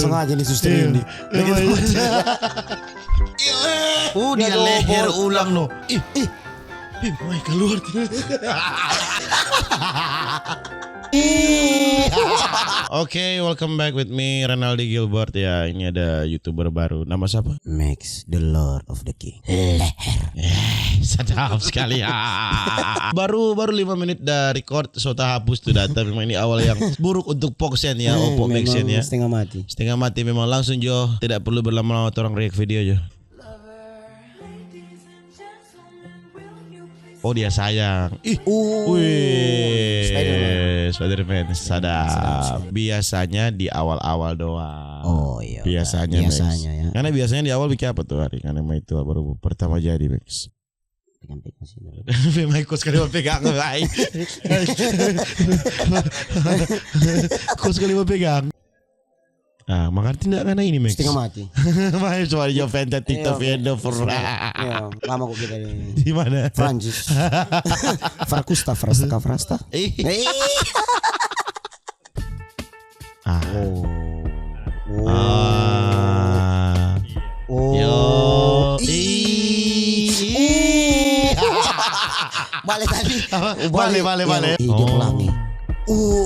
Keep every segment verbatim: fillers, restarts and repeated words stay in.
Ngana jadi suster ini. Oh, dia leher ulang no. Ih, ih. Ih, mai kaluar. Oke, welcome back with me, Renaldi Gilbert. Ya, ini ada YouTuber baru. Nama siapa? Max, the Lord of the King. Leher. Eh, sadap sekali. Baru, baru lima menit da record, so ta hapus tu data. Memang ini awal yang buruk untuk Poksen ya, Oppo Maxen ya. Setengah mati. Setengah mati memang. Langsung jo, tidak perlu berlama-lama, torang react video jo. Oh, dia sayang. Ih, wih, Spider-Man. Spider-Man, sadap. Biasanya di awal-awal doang. Oh, iya. Biasanya, Max. Karena biasanya di awal bikin apa tuh hari? Karena itu baru pertama jadi, Max. Pegang-pegang sih dulu. Memang kos kali mau pegang, lai. Kos kali mau pegang. Ah, mangarti ndak ngana ini, Max? Setengah mati. Main cuma di Juventus, TikTok, Endo, pernah. Iya, lama kok kita ini. Di mana? Prancis. Frakusta, Frasta, ka Frasta. Eh. Ah. Oh. Ah. Oh. Yo. Ih. Bale tadi. Bale, bale, bale. Ih, dia pulang nih. Oh.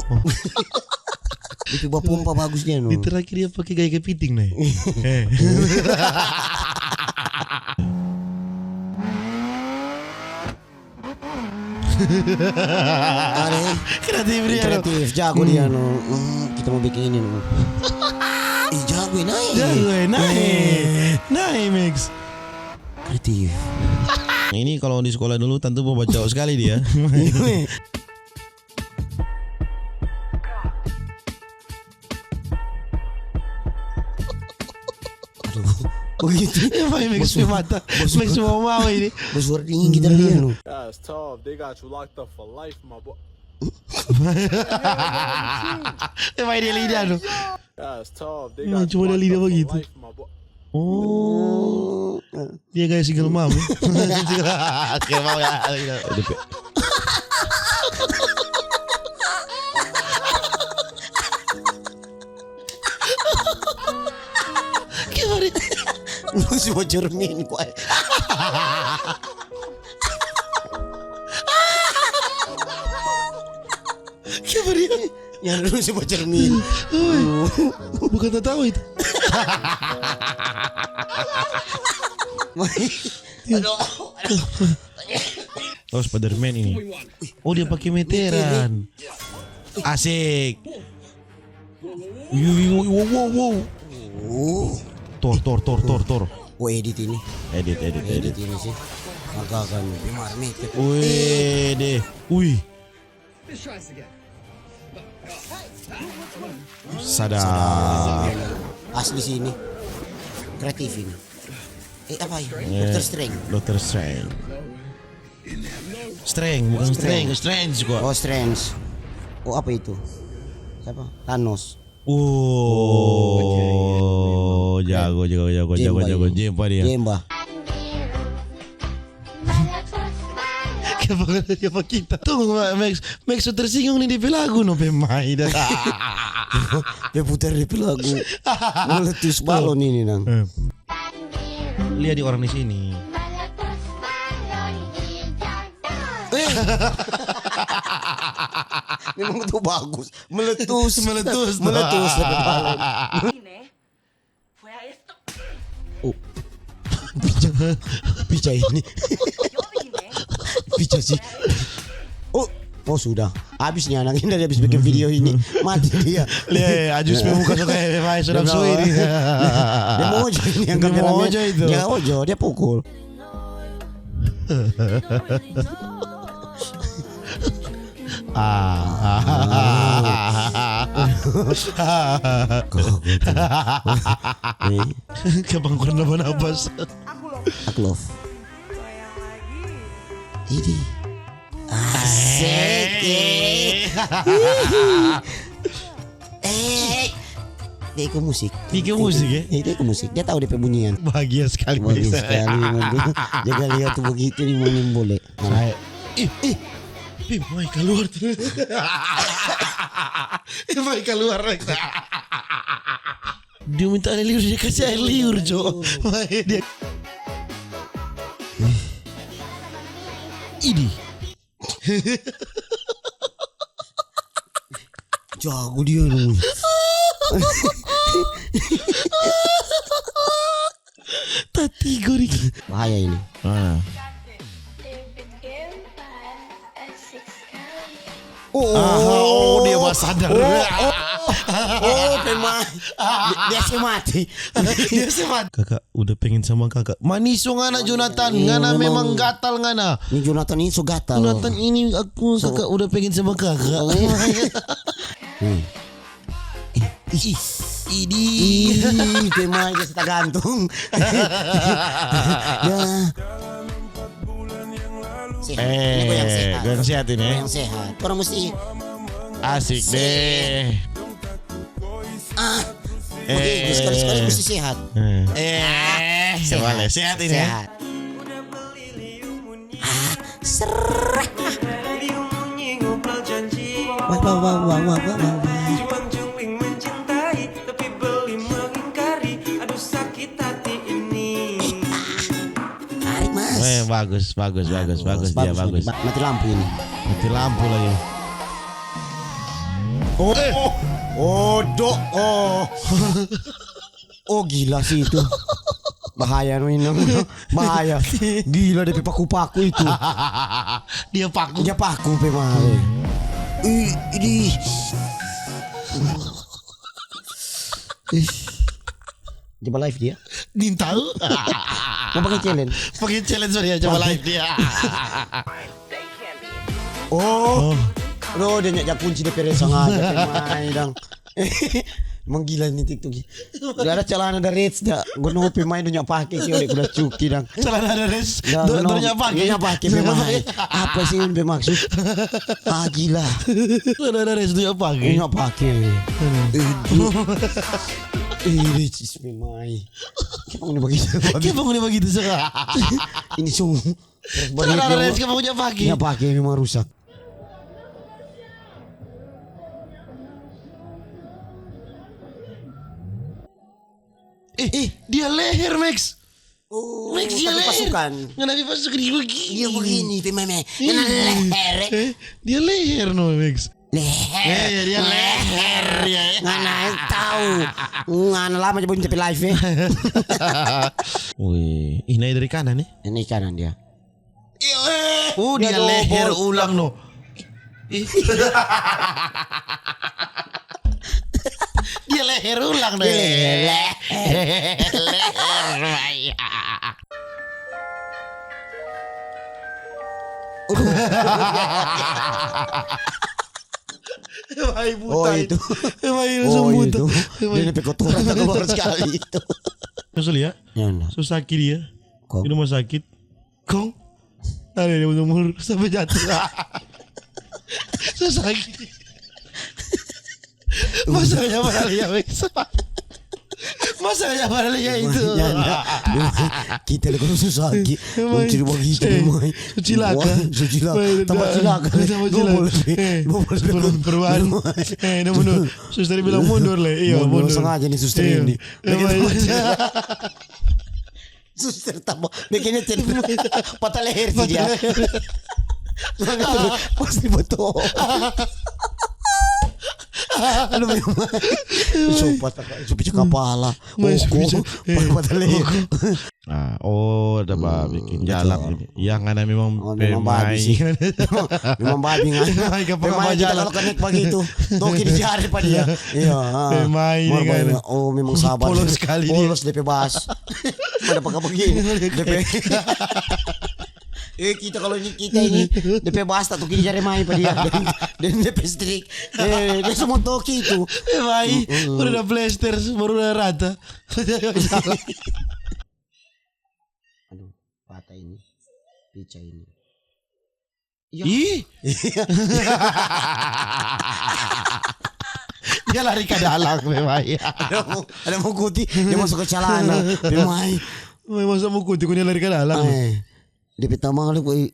Dia pi bapompa bagus dia no. Di terakhir dia pake gaya kepiting nih. Eh. Kreatif dia no. Kreatif, jago dia no. Hmm, kita mau bikin ini no. Ih, jago ya, nae. Jago ya, nae. Nae, Max. Kreatif. Ini kalau di sekolah dulu tentu mau baca sekali dia. Aduh, begitu. Max pe mata. Max pe mau ini. Bersuara dingin kita dia no. Yeah, it's tough. They got you locked up for life, my boy. Emang dia lidah no. Yeah, it's tough. They got you locked up for life, my boy. Oh. Dia kayak single mom. Single mom ya. Gimana? Lu si mau cermin, kue. Kiapa dia? Yang dulu si bacermin. Bukan tatawa itu. Aduh. Oh, Spiderman ini. Oh, dia pakai meteran. Asik. Wow, wow, wow. Tor, tor, tor, tor, tor. Oh, edit ini. Edit, edit, edit. Edit ini sih. Agak-agak nih, marmit. Wih, deh. Wih. Sadar. Asli sih ini. Kreatif ini. Eh, apa ini? Eh, Doctor Strange. Doctor Strange. Strange, bukan Strange, Strange gua. Oh, Strange. Oh, apa itu? Siapa? Thanos. Oh, jago, jago, jago, jago, jago, jempa dia. Jempa. Kenapa kata dia pa kita? Tunggu, Ma-, Max. Max so tersinggung nih, dia pe lagu no pe mai dah. Dia putar dia pe lagu. Meletus balon ini, nang. Eh. Lia di orang di sini. Eh. Memang tu bagus. Meletus. Meletus. Meletus. Ini. Oh. Pica. Pica ini. Pica sih. Oh. Oh, sudah. Habis nih anak ini dari habis bikin video ini. Mati dia. Lia, Ajus pe muka suka, eh, sudah sui ini. Dia mau ojo ini yang kameramen. Dia mau ojo itu. Dia ojo, dia pukul. Ah. Kok gitu? Nih. Kebangkuan apa napas? Aku love. Ini. Asik. Eh. Eh. Dia ikut musik. Dia ikut musik, ya? Dia ikut musik. Dia tahu dia pe bunyian. Bahagia sekali. Bahagia sekali memang dia. Jaga lihat tuh begitu nih, main boleh. Nah. Ih, ih. Pi, mai kaluar tuh. Ih, mai kaluar, Rex. Dia minta air liur, dia kasih air liur, Jo. Dia. Idi. Jago dia, lu. Tati gori. Bahaya ini. Ah. Oh, oh, dia basadar. Oh, oh, oh, pemain. Dia, dia se mati. Dia se mati. Kakak udah pengen sama kakak. Manis so ngana, Jonathan. Ngana memang gatal ngana. Ini Jonathan ini so gatal. Jonathan ini aku, kakak udah pengen sama kakak. Hmm. Ih, idi. Ih, pemain dia se tagantung. Ya. Sehat. Ini goyang sehat. Goyang sehat ini. Goyang sehat. Orang mesti asik deh. Ah. Oke, sekali-sekali mesti sehat. Eh, sehat. Sehat ini. Sehat. Ah, serah. Wah, wah, wah. Tarik, Mas. Eh, bagus, bagus, bagus, bagus, dia bagus. Mati lampu ini. Mati lampu lagi. Oh, eh. Oh, do, oh. Oh, gila sih itu. Bahaya no, Inang. Bahaya. Gila, depe paku-paku itu. Dia paku. Dia paku pe mare. Ih, ini. Ih. Coba live dia. Din tahu. Mau pakai challenge. Pakai challenge dia, coba live dia. Oh. Aduh, dia nyak kunci depe resa aja, pemain dang. Emang gila ni TikTok. Gak ada celana ada Reds dah. Gua no pemain nyak pake ki oleh kuda cuki dang. Celana ada Reds. Nyak pake pemain. Apa sih yang bermaksud? Ah, gila. Celana ada Reds nyak pake. Nyak pake. Eh, Reds pemain. Kenapa ini begitu? Kenapa ini begitu sekarang? Ini sungguh. Terus baru dia Reds kamu punya pagi. Punya pagi memang rusak. Eh, eh, dia leher, Max. Oh, Max, dia leher. Pasukan. Ngana pasukan dia begini. Dia begini, pe meme. Ngana leher. Eh, dia leher no, Max. Leher. Eh, dia leher, ya. Ngana tahu. Ngana lama aja belum tapi live, eh. Wih, ini dari kanan nih. Ini kanan dia. Oh, dia leher ulang no. Dia leher ulang deh. Leher, leher. Leher, bahaya. Bahaya buta itu. Bahaya langsung buta. Dia sampai kotoran keluar sekali itu. Terus lihat. Ya, nah. Susah kiri ya. Di rumah sakit. Kong, ada dia umur sampai jatuh. Susah gini. Masanya mana ya, Max? Masanya mana ya itu? Kita lagi susah lagi. Mencuri begitu, mai. Cilaka. Cilaka. Tambah cilaka. Tambah cilaka. Perubahan. Eh, dia mundur. Suster bilang mundur le. Iya, mundur. Sengaja nih suster ini. Suster tambah bikinnya cedera. Patah leher sih dia. Pasti betul. Aduh, memang. So patah, so pecah kepala. Patah leher. Ah, oh, ada ba bikin jalan ini. Yang ada memang babi sih. Memang babi kan. Pemain kita kalau connect pagi itu. Toki di jari pa dia. Iya. Pemain kan. Oh, memang sabar. Polos sekali dia. Polos depe bas. Pada pakai begini. Depe. Eh, kita kalau ini, kita ini depe bas tak toki di jari main pa dia. Dan depe strik. Eh, dia semua toki itu. Eh, mai. Baru ada plester, baru ada rata. Aduh, patah ini. Pecah ini. Ih. Dia lari ke dalam memang. Ada mau kuti, dia masuk ke celana. Memang. Memang masuk mau kuti, dia lari ke dalam. Dia pertama kali gua, ih.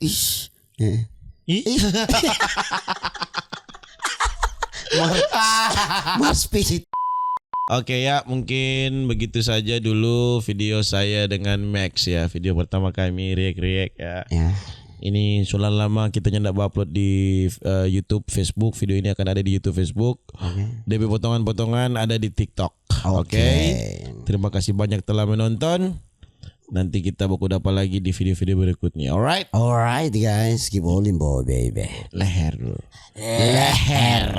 Ih. Mar, Mar Speed. Oke ya, mungkin begitu saja dulu video saya dengan Max ya. Video pertama kami react-react ya. Ya. Ini sudah lama kita nyanda upload di eh, YouTube, Facebook. Video ini akan ada di YouTube, Facebook. Oke. Depe potongan-potongan ada di TikTok. Oke. Terima kasih banyak telah menonton. Nanti kita baku dapa lagi di video-video berikutnya. Alright. Alright guys, keep holding boy baby. Leher dulu. Leher.